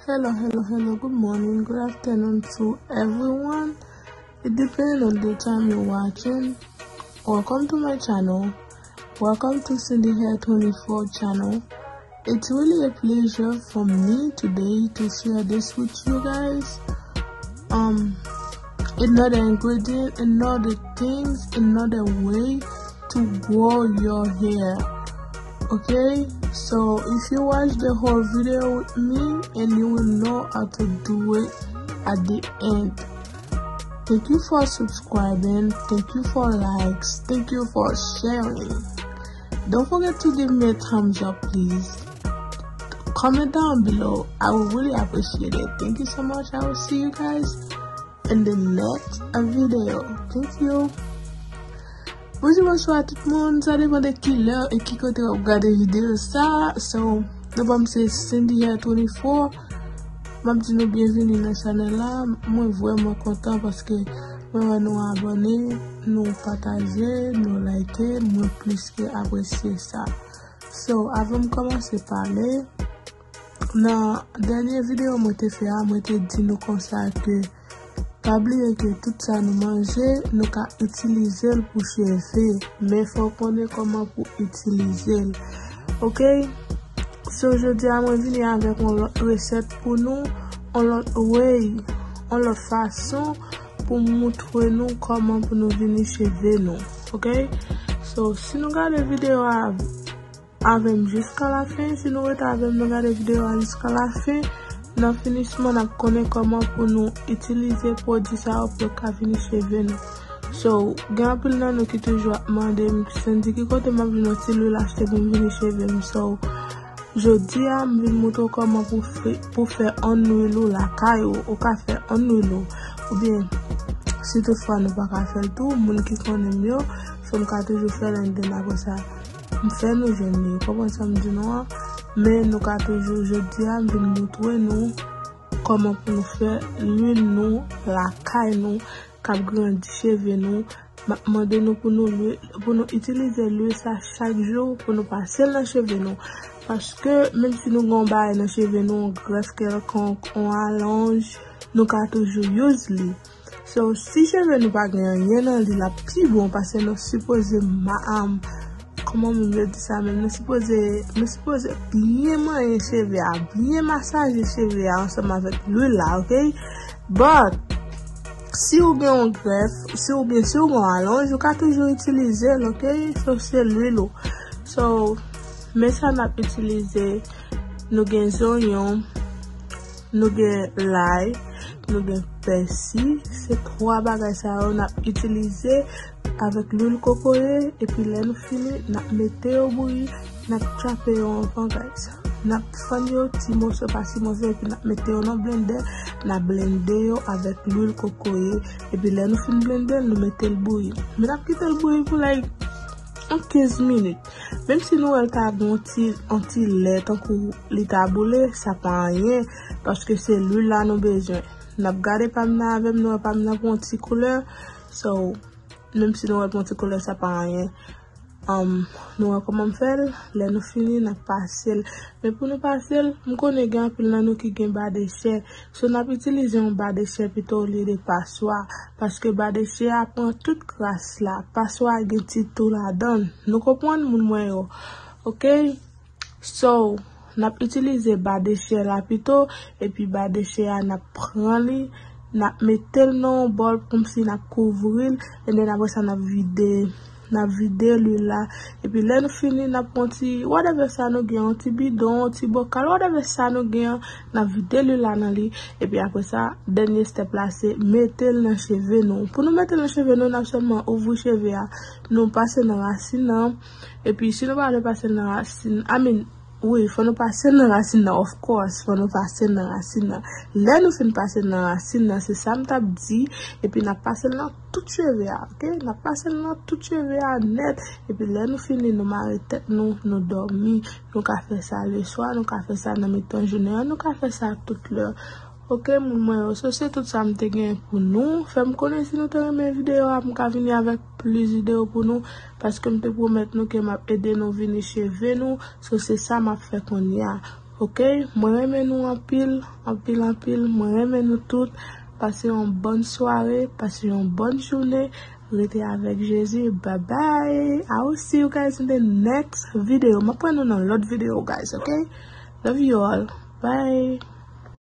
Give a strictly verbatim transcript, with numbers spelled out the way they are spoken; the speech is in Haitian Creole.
Hello, hello, hello. Good morning, good afternoon to everyone. It depends on the time you're watching. Welcome to my channel. Welcome to Cindy Hair twenty-four channel. It's really a pleasure for me today to share this with you guys. Um, another ingredient, another things, another way to grow your hair. Okay, so if you watch the whole video with me, and you will know how to do it at the end. Thank you for subscribing. Thank you for likes. Thank you for sharing. Don't forget to give me a thumbs up, please. Comment down below. I will really appreciate it. Thank you so much. I will see you guys in the next video. Thank you. Bonjou, bonswa tout moun. Sa depann de ki lè e ki kote w ap gade videyo sa. So, nou pa m se Cindy Hair twenty-four. M ap di nou byenveni nan chanèl la. Mwen vrèman kontan paske mwen wè nou abòne, nou pataje, nou like. Mwen plis ke apresye sa. So, avan m kòmanse pale, nan dènye videyo mwen te fè a, mwen te di nou konsa ke pa bliye ke tout sa nou manje, nou ka itilize l pou cheve. Men fò w konnen kòman pou itilize l. Ok? So, jodi a, mwen vini avèk yon lòt resèt pou nou, yon lòt way, yon lòt fason pou moutre nou kòman pou nou vini cheve nou. Ok? So, si nou gade videyo a avè m jiska la fen. Si nou rete avè m, nou gade videyo a jiska la fen. Nan finisman, n ap konnen kòman pou nou itilize pwodui sa yo pou yo ka vini cheve nou. So, gen anpil nan nou ki toujou ap mande m, Cindy, ki kote m ap jwenn yon ti lwil achte pou m vini cheve m? So, jodi a, m vin moutre w kòman pou fè, pou fè yon lwil ou lakay ou. Ou ka fè yon lwil ou. Oubyen, si toutfwa nou pa ka fè l tou, moun ki konnen m yo, so m ka toujou fè l, and then apre sa, m fè nou jwenn li. Konprann sa m di nou an? Men nou ka toujou, jodi a, m vin moutre nou kòman pou nou fè lwil nou lakay nou k ap grandi cheve nou. M ap mande nou pou nou lwi-, pou nou itilize lwil sa chak jou, pou nou pase l nan cheve nou. Paske, menm si nou gen yon bagay nan cheve nou, yon grèf kèlkonk, yon alonj, nou ka toujou use li. So, si cheve nou pa gen anyen nan li, l ap pi bon, paske nou sipoze ma-, um, kòman moun yo di sa menm? Nou sipoze, nou sipoze byen manyen cheve a, byen masaje cheve a ansanm avèk lwil la, ok? But, si ou gen yon grèf, si oubyen si ou gen yon alonj, ou ka toujou itilize l, ok? So, se lwil ou. So, men sa n ap itilize, nou gen zonyon, nou gen lay, nou gen pèsi. Se twa bagay sa yo n ap itilize avèk lwil kokoye, epi lè nou fini, n ap mete yo bouyi, n ap tchape yo anvan, guys. N ap fann yo ti moso pa ti moso, epi n ap mete yo nan blendè, n ap blende yo avèk lwil kokoye, epi lè nou fin blende l, nou mete l bouyi. Men n ap kite l bouyi pou, like, yon kenz minit. Menm si nou wè l ta gen yon ti, yon ti lè, tankou li ta boule, sa pa anyen, paske se lwil la nou bezwen. N ap gade pa m nan avè m, nou wè pa m nan pran yon ti koulè. So, menm si nou wè l pran yon ti koulè, sa pa anyen. Um, nou wè kòman m fè l? Lè nou fini, n ap pase l. Men pou nou pase l, m konnen gen anpil nan nou ki gen ba de chè. So, n ap itilize yon ba de chè pito olye de paswa. Paske ba de chè a pran tout kras la. Paswa a gen ti tou ladan l. Nou konprann, moun mwen yo? Ok? So, n ap itilize ba de chè la pito, epi ba de chè a n ap pran li, n ap mete l nan yon bòl kòmsi n ap kouvri l, and then apre sa n ap vide, n ap vide lwil la, epi lè nou fini, n ap pran ti, whatever sa nou gen, yon ti bidon, yon ti bokal, whatever sa nou gen an, n ap vide lwil la nan li, epi apre sa, dènye step la, se mete l nan cheve nou. Pou nou mete l nan cheve nou, n ap sèlman ouvri cheve a, nou pase nan rasin nan, epi si nou pa vle pase l nan rasin, I mean, wi, fò nou pase l nan rasin nan, of course, fò nou pase l nan rasin nan. Lè nou fin pase l nan rasin nan, se sa m t ap di, epi n ap pase l nan tout cheve a, ok? N ap pase l nan tout cheve a nèt, epi lè nou fini, nou mare tèt nou, nou dòmi. Nou ka fè sa leswa, nou ka fè sa nan mitan jounen an, nou ka fè sa tout lè. Ok, moun mwen yo, so se tout sa m te gen pou nou. Fè m konnen si nou te renmen videyo a, m ka vini avèk plis videyo pou nou, paske m te pwomèt nou ke m ap ede nou vini cheve nou. So se sa m ap fè kounye a. Ok, mwen renmen nou anpil, anpil, anpil. Mwen renmen nou tout. Pase yon bòn sware, pase yon bòn jounen. Rete avèk Jezi. Bye bye. I will see you guys in the next video. Mwen pran nou nan lòt videyo, guys, ok? Love you all. Bye.